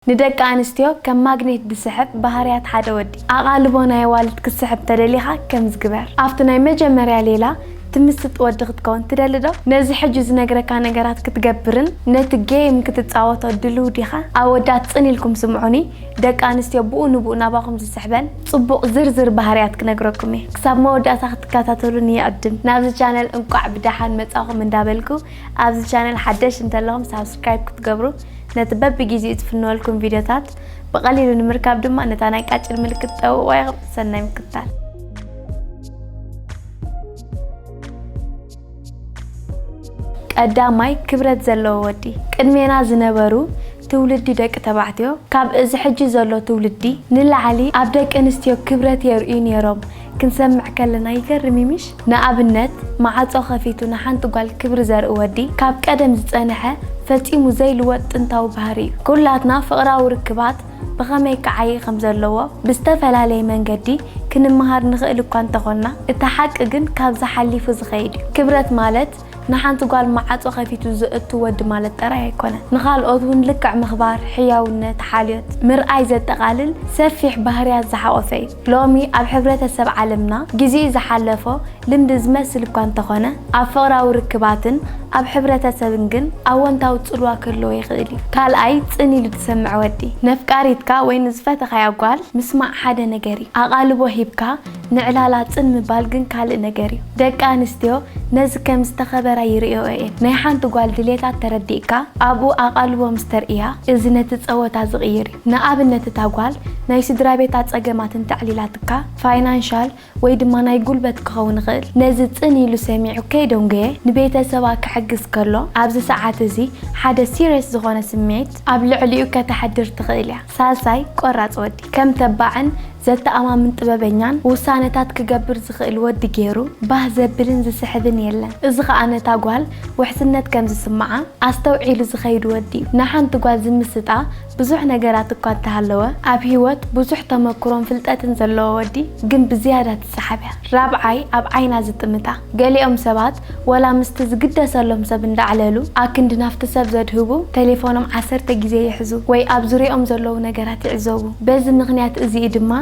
ንደቂ ኣንስትዮ ከም ማግኔት ዝስሕብ ባህርያት ሓደ ወዲ። ኣቓልቦ ናይ ኣዋልድ ክትስሕብ ተደሊኻ ከምዚ ግበር። ኣብቲ ናይ መጀመርያ ሌላ ትምስጥ ወዲ ክትከውን ትደሊ ዶ? ነዚ ሕጂ ዝነግረካ ነገራት ክትገብርን ነቲ ጌም ክትጻወቶ ድልው ዲኻ? ኣወዳት ጽን ኢልኩም ስምዑኒ። ደቂ ኣንስትዮ ብኡ ንብኡ ናባኹም ዝስሕበን ጽቡቕ ዝርዝር ባህርያት ክነግረኩም እየ። ክሳብ መወዳእታ ክትከታተሉኒ ይዕድም። ናብዚ ቻነል እንቋዕ ብደሓን መጻኹም እንዳበልኩ፣ ኣብዚ ቻነል ሓደሽ እንተለኹም ሳብስክራይብ ክትገብሩ፣ ነቲ በብግዜኡ ዝፍንወልኩም ቪድዮታት ብቐሊሉ ንምርካብ ድማ ነታ ናይ ቃጭል ምልክት ጠውቑዋ ኢኹም። ሰናይ ምክትታል። ቀዳማይ፣ ክብረት ዘለዎ ወዲ። ቅድሜና ዝነበሩ ትውልዲ ደቂ ተባዕትዮ፣ ካብ እዚ ሕጂ ዘሎ ትውልዲ ንላዕሊ ኣብ ደቂ ኣንስትዮ ክብረት የርእዩ ነይሮም ክንሰምዕ ከለና ይገርም እዩ ምሽ? ንኣብነት፣ ማዕጾ ከፊቱ ንሓንቲ ጓል ክብሪ ዘርኢ ወዲ ካብ ቀደም ዝጸንሐ ፈጺሙ ዘይልወጥ ጥንታዊ ባህሪ እዩ። ኩላትና ፍቕራዊ ርክባት ብኸመይ ክዓዪ ከም ዘለዎ ብዝተፈላለየ መንገዲ ክንመሃር ንኽእል እኳ እንተኾንና፣ እቲ ሓቂ ግን ካብዚ ሓሊፉ ዝኸይድ እዩ። ክብረት ማለት ንሓንቲ ጓል ማዕጾ ከፊቱ ዘእቱ ወዲ ማለት ጥራይ ኣይኮነን። ንኻልኦት እውን ልክዕ ምኽባር፣ ሕያውነት፣ ሓልዮት፣ ምርኣይ ዘጠቓልል ሰፊሕ ባህርያት ዝሓቖፈ እዩ። ሎሚ ኣብ ሕብረተሰብ ዓለምና ግዜኡ ዝሓለፎ ልምዲ ዝመስል እኳ እንተኾነ፣ ኣብ ፍቕራዊ ርክባትን ኣብ ሕብረተሰብን ግን ኣወንታዊ ጽልዋ ክህልዎ ይኽእል እዩ። ካልኣይ፣ ጽን ኢሉ ዝሰምዕ ወዲ። ነፍቃሪትካ ወይ ንዝፈተኻያ ጓል ምስማዕ ሓደ ነገር እዩ። ኣቓልቦ ሂብካ ንዕላላ ጽን ምባል ግን ካልእ ነገር እዩ። ደቂ ኣንስትዮ ነዚ ከም ዝተኸበራ ይርእዮ እየን። ናይ ሓንቲ ጓል ድሌታት ተረዲእካ ኣብኡ ኣቓልቦ ምስ ተርእያ፣ እዚ ነቲ ጸወታ ዝቕይር እዩ። ንኣብነት፣ እታ ጓል ናይ ስድራ ቤታ ጸገማት እንተዕሊላትካ፣ ፋይናንሻል ወይ ድማ ናይ ጉልበት ክኸውን ይኽእል። ነዚ ጽን ኢሉ ሰሚዑ ከይደንጎየ ንቤተሰባ ክሕግዝ ከሎ፣ ኣብዚ ሰዓት እዚ ሓደ ሲሪየስ ዝኾነ ስምዒት ኣብ ልዕሊኡ ከተሕድር ትኽእል እያ። ሳልሳይ፣ ቆራጽ ወዲ። ከም ተባዕን ዘተኣማምን ጥበበኛን ውሳነታት ክገብር ዝኽእል ወዲ ገይሩ ባህ ዘብልን ዝስሕብን የለን። እዚ ኸኣ ነታ ጓል ውሕስነት ከም ዝስምዓ ኣስተውዒሉ ዝኸይድ ወዲ እዩ። ንሓንቲ ጓል ዝምስጣ ብዙሕ ነገራት እኳ እንተሃለወ፣ ኣብ ህይወት ብዙሕ ተመክሮን ፍልጠትን ዘለዎ ወዲ ግን ብዝያዳ ትሰሓብ እያ። ራብዓይ፣ ኣብ ዓይና ዝጥምታ። ገሊኦም ሰባት ወላ ምስቲ ዝግደሰሎም ሰብ እንዳዕለሉ፣ ኣክንዲ ናብቲ ሰብ ዘድህቡ፣ ቴሌፎኖም ዓሰርተ ግዜ ይሕዙ ወይ ኣብ ዙርያኦም ዘለዉ ነገራት ይዕዘቡ። በዚ ምኽንያት እዚ እዩ ድማ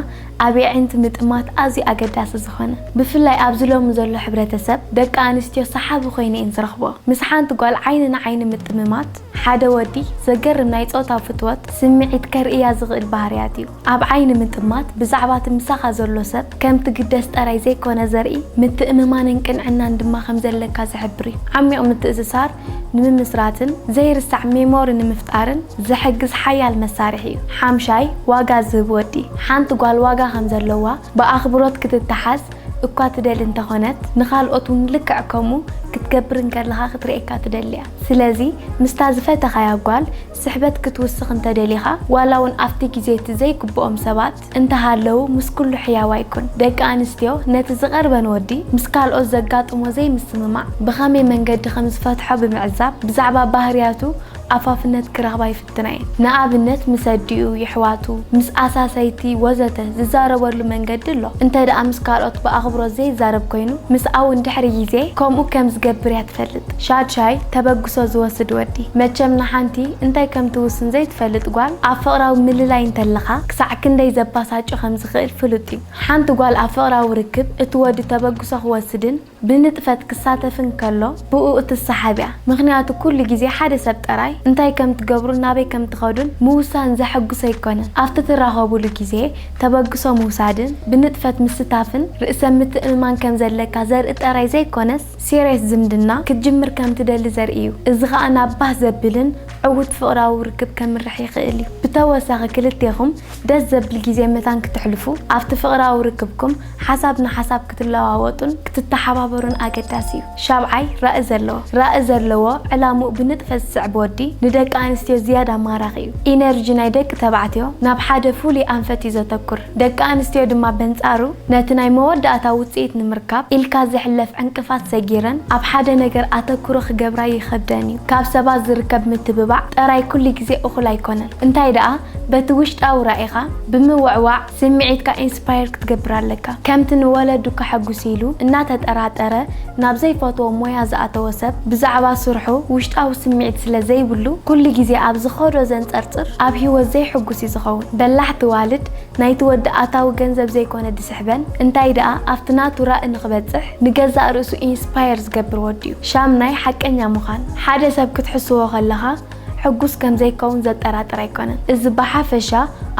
ኣብ የዒንቲ ምጥማት ኣዝዩ ኣገዳሲ ዝኾነ። ብፍላይ ኣብዚ ሎሚ ዘሎ ሕብረተሰብ፣ ደቂ ኣንስትዮ ሰሓቢ ኮይኑ እየን ዝረኽቦ። ምስ ሓንቲ ጓል ዓይኒ ንዓይኒ ምጥምማት፣ ሓደ ወዲ ዘገርም ናይ ጾታዊ ፍትወት ስምዒት ከርእያ ዝኽእል ባህርያት እዩ። ኣብ ዓይኒ ምጥማት፣ ብዛዕባ እቲ ምሳኻ ዘሎ ሰብ ከም ትግደስ ጥራይ ዘይኮነ ዘርኢ፣ ምትእምማንን ቅንዕናን ድማ ከም ዘለካ ዝሕብር እዩ። ዓሚቕ ምትእስሳር ንምምስራትን ዘይርሳዕ ሜሞሪ ንምፍጣርን ዝሕግዝ ሓያል መሳርሒ እዩ። ሓምሻይ፣ ዋጋ ዝህብ ወዲ። ሓንቲ ጓል ዋጋ ከም ዘለዋ ብኣኽብሮት ክትተሓዝ እኳ ትደሊ እንተኾነት፣ ንኻልኦት እውን ልክዕ ከምኡ ክትገብር እንከለኻ ክትርእየካ ትደሊ እያ። ስለዚ፣ ምስታ ዝፈተኻያ ጓል ስሕበት ክትውስኽ እንተደሊኻ፣ ዋላ እውን ኣብቲ ግዜ እቲ ዘይግብኦም ሰባት እንተሃለዉ፣ ምስ ኩሉ ሕያዋይ ኩን። ደቂ ኣንስትዮ ነቲ ዝቐርበን ወዲ ምስ ካልኦት ዘጋጥሞ ዘይምስምማዕ ብኸመይ መንገዲ ከም ዝፈትሖ ብምዕዛብ፣ ብዛዕባ ባህርያቱ ኣፋፍነት ክረኽባ ይፍትና እየን። ንኣብነት፣ ምስ ኣዲኡ፣ የሕዋቱ፣ ምስ ኣሳሰይቲ ወዘተ ዝዛረበሉ መንገዲ ኣሎ። እንተ ደኣ ምስ ካልኦት ብኣኽብሮት ዘይዛረብ ኮይኑ፣ ምስኣ እውን ድሕሪ ግዜ ከምኡ ከም ዝገብር እያ ትፈልጥ። ሻድሻይ፣ ተበግሶ ዝወስድ ወዲ። መቸም ንሓንቲ እንታይ ከም ትውስን ዘይትፈልጥ ጓል ኣብ ፍቕራዊ ምልላይ እንተለኻ ክሳዕ ክንደይ ዘባሳጩ ከም ዝኽእል ፍሉጥ እዩ። ሓንቲ ጓል ኣብ ፍቕራዊ ርክብ እቲ ወዲ ተበግሶ ክወስድን ብንጥፈት ክሳተፍን ከሎ ብኡ እትሰሓብ እያ። ምኽንያቱ ኩሉ ግዜ ሓደ ሰብ ጥራይ እንታይ ከም ትገብሩን ናበይ ከም ትኸዱን ምውሳን ዘሐጉስ ኣይኮነን። ኣብቲ ትራኸቡሉ ግዜ ተበግሶ ምውሳድን ብንጥፈት ምስታፍን ርእሰ ምትእምማን ከም ዘለካ ዘርኢ ጥራይ ዘይኮነስ፣ ሲሪየስ ዝምድና ክትጅምር ከም ትደሊ ዘርኢ እዩ። እዚ ኸኣ ናብ ባህ ዘብልን ዕዉት ፍቕራዊ ርክብ ከምርሕ ይኽእል እዩ። ብተወሳኺ፣ ክልቴኹም ደስ ዘብል ግዜ መታን ክትሕልፉ፣ ኣብቲ ፍቕራዊ ርክብኩም ሓሳብ ንሓሳብ ክትለዋወጡን ክትተሓባበሩን ኣገዳሲ እዩ። ሻብዓይ፣ ራኢ ዘለዎ። ራኢ ዘለዎ፣ ዕላምኡ ብንጥፈት ዝስዕብ ወዲ ንደቂ ኣንስትዮ ዝያዳ ማራኺ እዩ። ኢነርጂ ናይ ደቂ ተባዕትዮ ናብ ሓደ ፍሉይ ኣንፈት እዩ ዘተኩር። ደቂ ኣንስትዮ ድማ በንጻሩ ነቲ ናይ መወዳእታ ውጽኢት ንምርካብ ኢልካ ዝሕለፍ ዕንቅፋት ሰጊረን ኣብ ሓደ ነገር ኣተኩሮ ክገብራ ይኸብደን እዩ። ካብ ሰባት ዝርከብ ምትብባዕ ጥራይ ኩሉ ግዜ እኹል ኣይኮነን። እንታይ ደኣ በቲ ውሽጣዊ ራኢኻ ብምውዕዋዕ ስምዒትካ ኢንስፓየር ክትገብር ኣለካ። ከምቲ ንወለዱ ከሐጉስ ኢሉ እናተጠራጠረ ናብ ዘይፈትዎ ሞያ ዝኣተወ ሰብ ብዛዕባ ስርሑ ውሽጣዊ ስምዒት ስለ ዘይብሉ ኩሉ ግዜ ኣብ ዝኸዶ ዘንጸርጽር ኣብ ህይወት ዘይሕጉስ እዩ ዝኸውን። በላሕቲ ዋልድ ናይቲ ወዲ ኣታዊ ገንዘብ ዘይኮነ ድስሕበን፣ እንታይ ደኣ ኣብቲ ናቱ ራኢ ንኽበጽሕ ንገዛእ ርእሱ ኢንስፓየር ዝገብር ወዲ እዩ። ሻምናይ ሓቀኛ ምዃን። ሓደ ሰብ ክትሕስዎ ከለኻ ሕጉስ ከም ዘይከውን ዘጠራጥር ኣይኮነን። እዚ ብሓፈሻ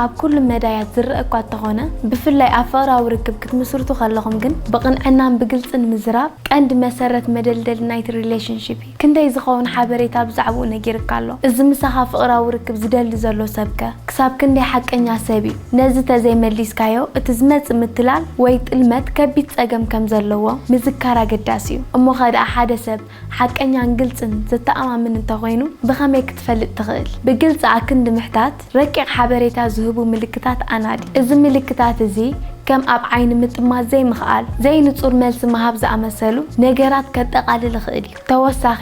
ኣብ ኩሉ መዳያት ዝረአ እኳ እንተኾነ፣ ብፍላይ ኣብ ፍቕራዊ ርክብ ክትምስርቱ ከለኹም ግን ብቕንዕናን ብግልጽን ምዝራብ ቀንዲ መሰረት መደልደሊ ናይቲ ሪሌሽንሺፕ እዩ። ክንደይ ዝኸውን ሓበሬታ ብዛዕባኡ ነጊርካ ኣሎ? እዚ ምሳኻ ፍቕራዊ ርክብ ዝደሊ ዘሎ ሰብከ ክሳብ ክንደይ ሓቀኛ ሰብ እዩ? ነዚ ተዘይመሊስካዮ እቲ ዝመጽእ ምትላል ወይ ጥልመት ከቢድ ጸገም ከም ዘለዎ ምዝካር ኣገዳሲ እዩ። እሞ ኸ ደኣ ሓደ ሰብ ሓቀኛን ግልጽን ዘተኣማምን እንተኾይኑ ብኸመይ ክትፈልጥ ትኽእል? ብግልጺ ኣክንዲ ምሕታት ረቂቕ ሓበሬታ ዝህቡ ምልክታት ኣናዲ። እዚ ምልክታት እዚ ከም ኣብ ዓይኒ ምጥማት ዘይምኽኣል፣ ዘይንጹር መልሲ ምሃብ ዝኣመሰሉ ነገራት ከጠቓልል ይኽእል እዩ። ተወሳኺ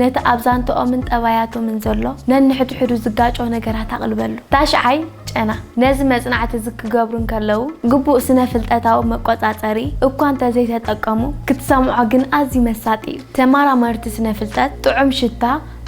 ነቲ ኣብ ዛንትኦምን ጠባያቶምን ዘሎ ነንሕድሕዱ ዝጋጮ ነገራት ኣቕልበሉ። ታሽዓይ ጨና። ነዚ መጽናዕቲ እዚ ክገብሩ እንከለዉ ግቡእ ስነ ፍልጠታዊ መቆጻጸሪ እኳ እንተዘይተጠቀሙ ክትሰምዖ ግን ኣዝዩ መሳጢ እዩ። ተመራመርቲ ስነ ፍልጠት ጥዑም ሽታ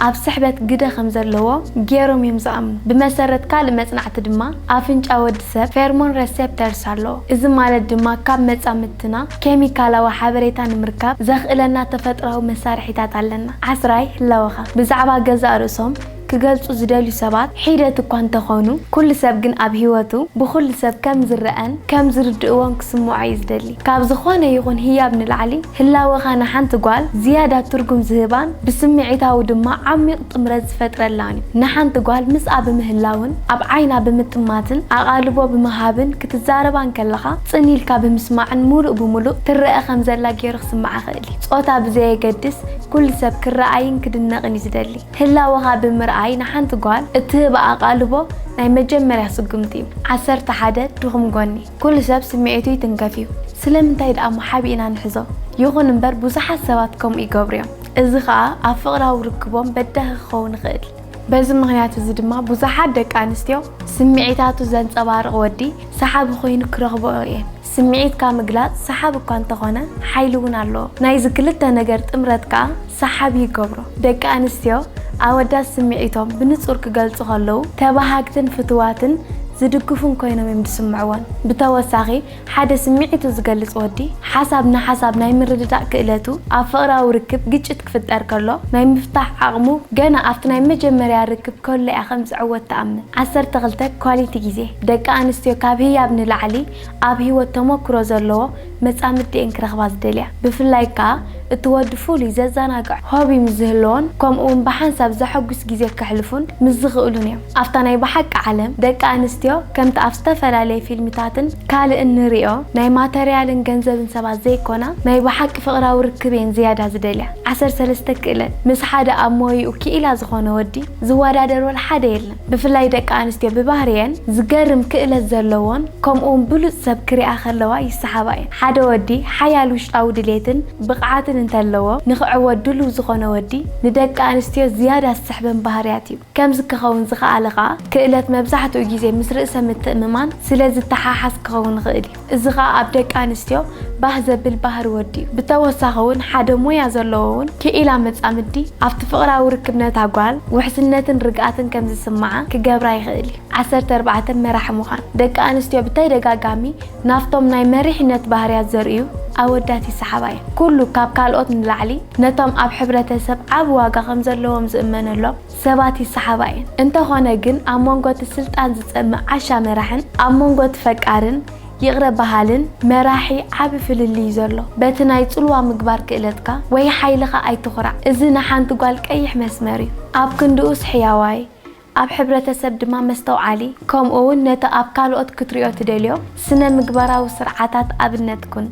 ኣብ ስሕበት ግደ ከም ዘለዎ ገይሮም እዮም ዝኣምኑ። ብመሰረት ካልእ መጽናዕቲ ድማ ኣፍንጫ ወዲ ሰብ ፌርሞን ሬሴፕተርስ ኣለዎ። እዚ ማለት ድማ ካብ መጻምድትና ኬሚካላዊ ሓበሬታ ንምርካብ ዘኽእለና ተፈጥሮኣዊ መሳርሒታት ኣለና። ዓስራይ ህላወኻ። ብዛዕባ ገዛእ ርእሶም ክገልጹ ዝደልዩ ሰባት ሒደት እኳ እንተኾኑ፣ ኩሉ ሰብ ግን ኣብ ህይወቱ ብኹሉ ሰብ ከም ዝረኣን ከም ዝርድእዎን ክስምዖ እዩ ዝደሊ። ካብ ዝኾነ ይኹን ህያብ ንላዕሊ ህላወኻ ንሓንቲ ጓል ዝያዳ ትርጉም ዝህባን ብስምዒታዊ ድማ ዓሚቕ ጥምረት ዝፈጥረላን እዩ። ንሓንቲ ጓል ምስኣ ብምህላውን ኣብ ዓይና ብምጥማትን ኣቓልቦ ብምሃብን ክትዛረባ እንከለኻ ጽን ኢልካ ብምስማዕን ሙሉእ ብሙሉእ ትረኣ ከም ዘላ ገይሩ ክስምዓ ይኽእል እዩ። ጾታ ብዘየገድስ ኩሉ ሰብ ክረኣይን ክድነቕን እዩ ዝደሊ። ህላወኻ ብምርኣይ ንሓንቲ ጓል እትህባ ኣቓልቦ ናይ መጀመርያ ስጉምቲ እዩ። ዓሰርተ ሓደ ድኹም ጎኒ። ኩሉ ሰብ ስምዒቱ ይትንከፍ እዩ። ስለምንታይ ደኣ እሞ ሓቢእና ንሕዞ? ይኹን እምበር ብዙሓት ሰባት ከምኡ ይገብሩ እዮም። እዚ ኸኣ ኣብ ፍቕራዊ ርክቦም በዳሂ ክኸውን ይኽእል። በዚ ምኽንያት እዚ ድማ ብዙሓት ደቂ ኣንስትዮ ስምዒታቱ ዘንጸባርቕ ወዲ ሰሓቢ ኮይኑ ክረኽብኦ እየን። ስምዒትካ ምግላጽ ሰሓቢ እኳ እንተኾነ ሓይሊ እውን ኣለዎ። ናይዚ ክልተ ነገር ጥምረት ከኣ ሰሓቢ ይገብሮ። ደቂ ኣንስትዮ ኣወዳት ስምዒቶም ብንጹር ክገልጹ ከለዉ ተባሃግትን ፍቱዋትን ዝድግፉን ኮይኖም እዮም ዝስምዕወን። ብተወሳኺ ሓደ ስምዒቱ ዝገልጽ ወዲ ሓሳብ ንሓሳብ ናይ ምርድዳእ ክእለቱ ኣብ ፍቕራዊ ርክብ ግጭት ክፍጠር ከሎ ናይ ምፍታሕ ዓቕሙ ገና ኣብቲ ናይ መጀመርያ ርክብ ከሎ እያ ከም ዝዕወት ትኣምን። ዓሰርተ ክልተ ኳሊቲ ግዜ። ደቂ ኣንስትዮ ካብ ህያብ ንላዕሊ ኣብ ህይወት ተመክሮ ዘለዎ መጻምዲ እየን ክረኽባ ዝደልያ። ብፍላይ ከኣ እቲ ወዲ ፍሉይ ዘዘናግዕ ሆቢ ምስ ዝህልዎን ከምኡ እውን ብሓንሳብ ዘሐጉስ ግዜ ከሕልፉን ምስ ዝኽእሉን እዮም። ኣብታ ናይ ብሓቂ ዓለም ደቂ ኣንስትዮ ከምቲ ኣብ ዝተፈላለየ ፊልምታትን ካልእን ንሪኦ ናይ ማተርያልን ገንዘብን ሰባት ዘይኮና ናይ ብሓቂ ፍቕራዊ ርክብ እየን ዝያዳ ዝደልያ። ዓሰርተ ሰለስተ ክእለት። ምስ ሓደ ኣብ ሞይኡ ክኢላ ዝኾነ ወዲ ዝወዳደር ወላ ሓደ የለን። ብፍላይ ደቂ ኣንስትዮ ብባህሪየን ዝገርም ክእለት ዘለዎን ከምኡውን ብሉጽ ሰብ ክሪኣ ከለዋ ይሰሓባ እየን። ሓደ ወዲ ሓያል ውሽጣዊ ድሌትን ብቕዓትን እንተለዎ ንኽዕወት ድሉው ዝኾነ ወዲ ንደቂ ኣንስትዮ ዝያዳ ዝስሕበን ባህርያት እዩ። ከምዚ ክኸውን ዝኸኣለ ኸኣ ክእለት መብዛሕትኡ ግዜ ምስ ርእሰ ምትእምማን ስለ ዝተሓሓዝ ክኸውን ይኽእል እዩ። እዚ ኸኣ ኣብ ደቂ ኣንስትዮ ባህ ዘብል ባህሪ ወዲ እዩ። ብተወሳኺ እውን ሓደ ሞያ ዘለዎ እውን ክኢላ መጻምዲ ኣብቲ ፍቕራዊ ርክብ ነታ ጓል ውሕስነትን ርግኣትን ከም ዝስምዓ ክገብራ ይኽእል እዩ። ዓሰርተ ኣርባዕተ መራሒ ምዃን። ደቂ ኣንስትዮ ብተደጋጋሚ ናብቶም ናይ መሪሕነት ባህርያት ዘርእዩ ኣወዳት ይሰሓባ እየን። ኩሉ ካብ ካልኦት ንላዕሊ ነቶም ኣብ ሕብረተሰብ ዓቢ ዋጋ ከም ዘለዎም ዝእመነሎም ሰባት ይሰሓባ እየን። እንተኾነ ግን ኣብ መንጎ እቲ ስልጣን ዝጸምእ ዓሻ መራሕን ኣብ መንጎ እቲ ፈቃርን ይቕረ በሃልን መራሒ ዓቢ ፍልልይ እዩ ዘሎ። በቲ ናይ ጽልዋ ምግባር ክእለትካ ወይ ሓይልኻ ኣይትኹራዕ። እዚ ንሓንቲ ጓል ቀይሕ መስመር እዩ። ኣብ ክንድኡስ ሕያዋይ፣ ኣብ ሕብረተሰብ ድማ መስተውዓሊ፣ ከምኡ እውን ነቲ ኣብ ካልኦት ክትሪኦ ትደልዮ ስነ ምግባራዊ ስርዓታት ኣብነት ኩን።